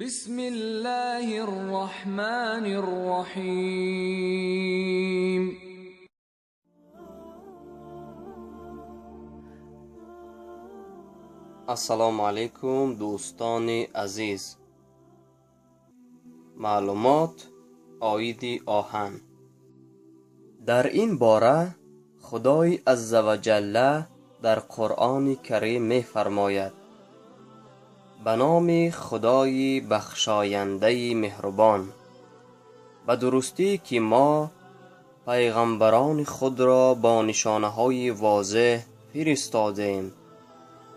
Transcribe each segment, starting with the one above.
بسم الله الرحمن الرحيم. Ассалому алайкум, дӯстони азиз. Маълумот оиди оҳан. Дар ин бора Худои аззаваҷалла дар Қуръони Карим мефармояд: ба номи Худои бахшояндаи меҳрубон. Ба дурустӣ ки мо пайғамбарони худро бо нишонаҳои возеҳ фиристодем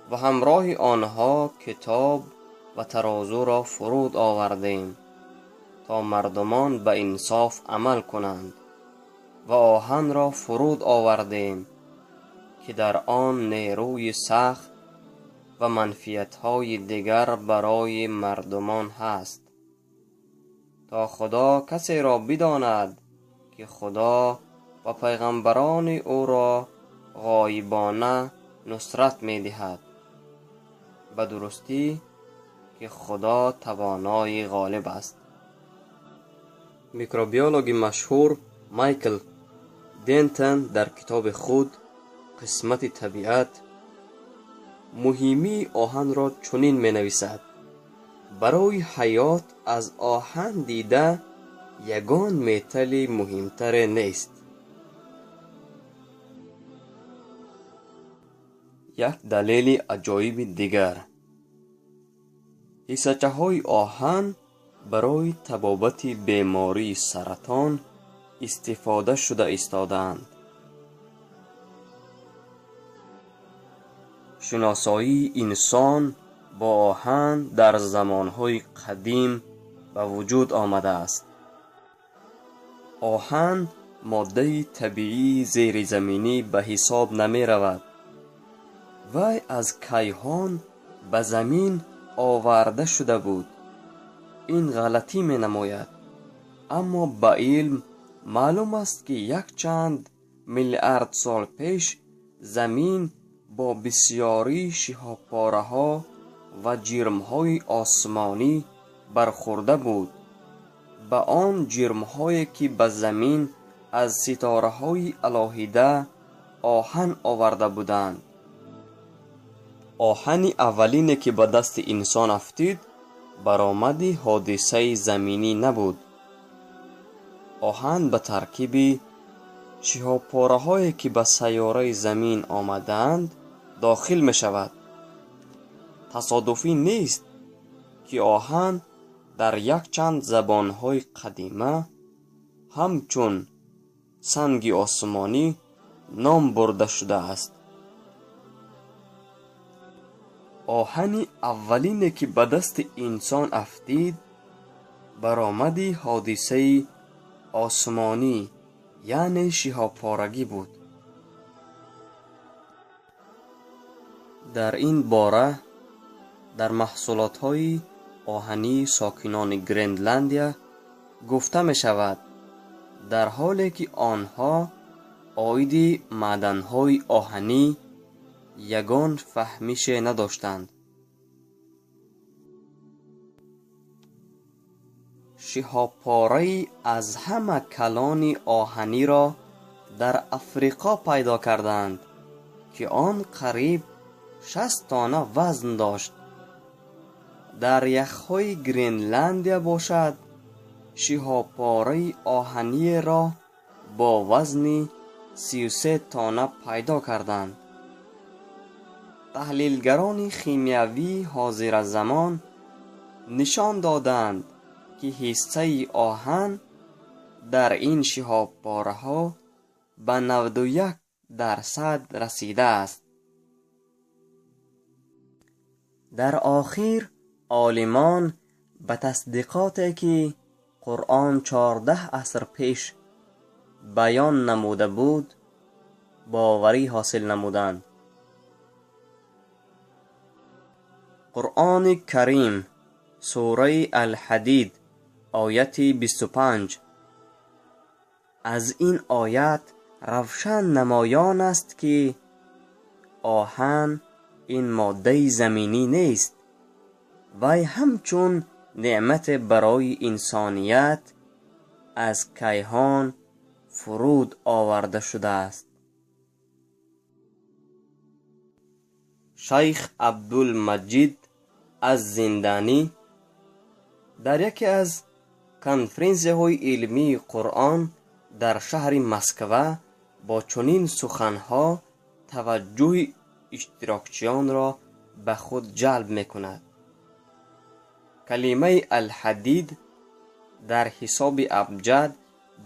ва ҳамроҳи онҳо китоб ва тарозуро фуруд овардем, то мардумон ба инсоф амал кунанд, ва оҳанро фуруд овардем, ки дар он нерӯи сахт ва манфиатҳои дигар барои мардумон ҳаст, то Худо касеро бидонад, ки Худо ва пайғамбарони ӯро ғоибона нусрат медиҳад. Ба дурустӣ ки Худо тавонои ғолиб аст. Микробиологи машҳур Майкл Дентон дар китоби худ «Қисмати табиат» муҳимии оҳанро чунин менависад: барои ҳаёт аз оҳан дида ягон металли муҳимтаре нест. Як далели аҷоиби дигар: ҳиссачаҳои оҳан барои табобати бемории саратон истифода шуда истодаанд. Шиносоии инсон бо оҳан дар замонҳои қадим ба вуҷуд омадааст. Оҳан моддаи табиии зеризаминӣ ба ҳисоб намеравад. Вай аз кайҳон ба замин оварда шуда буд. Ин ғалатӣ менамояд, аммо ба илм маълум аст, ки якчанд миллиард сол пеш замин бо бисёрии шиҳобпораҳо ва ҷирмҳои осмонӣ бархӯрда буд. Ба он ҷирмҳое, ки ба замин аз ситораҳои алоҳида оҳан оварда буданд. Оҳани аввалине, ки ба дасти инсон афтид, баромади ҳодисаи заминӣ набуд. Оҳан ба таркиби шиҳобпораҳое, ки ба сайёраи замин омадаанд, дохил мешавад. Тасодуфӣ нест, ки оҳан дар якчанд забонҳои қадима ҳамчун санги осмонӣ ном бурда шудааст. Оҳани аввалине, ки ба дасти инсон афтид, баромади ҳодисаи осмонӣ, яъне шиҳобпорагӣ буд. Дар ин бора дар маҳсулотҳои оҳании сокинони Гренландия гуфта мешавад, дар ҳоле ки онҳо оиди маъданҳои оҳанӣ ягон фаҳмише надоштанд. Шиҳобпораи аз ҳама калони оҳаниро дар Африқо пайдо карданд, ки он қариб 60 тонна вазн дошт. Дар яхҳои Гренландия бошад, шиҳобпораи оҳаниеро бо вазни 33 тонна пайдо карданд. Таҳлилгарони химиявии ҳозиразамон нишон доданд, ки ҳиссаи оҳан дар ин шиҳобпораҳо ба 91% расидааст. Дар охир олимон ба тасдиқоте, ки Қуръон 14 аср пеш баён намуда буд, боварӣ ҳосил намуданд. Қуръони Карим, сураи Алҳадид, ояти 25. Аз ин оят равшан намоён аст, ки оҳан ин моддаи заминӣ нест. Вай ҳамчун неъмате барои инсоният аз кайҳон фуруд оварда шудааст. Шайх Абдулмаҷид аз-Зинданӣ дар яке аз конференсияҳои илмии Қуръон дар шаҳри Москва бо чунин суханҳо таваҷҷӯҳи иштирокчиёнро ба худ ҷалб мекунад: калимаи Алҳадид дар ҳисоби абҷад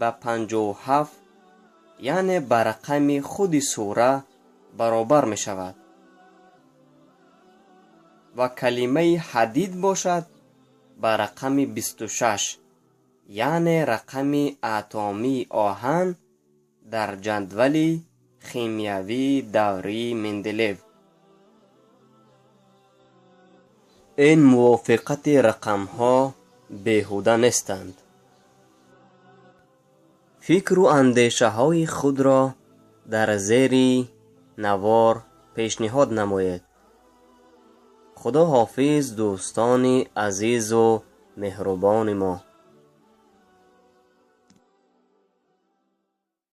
ба 57, яъне ба рақами худи сура баробар мешавад ва калимаи ҳадид бошад ба рақами 26, яъне рақами атомии оҳан дар ҷадвали химиявии даврии Менделеев. Ин мувофиқати рақамҳо беҳуда нестанд. Фикру андешаҳои худро дар зери навор пешниҳод намоед. Худо ҳофиз, дӯстони азизу меҳрубони мо.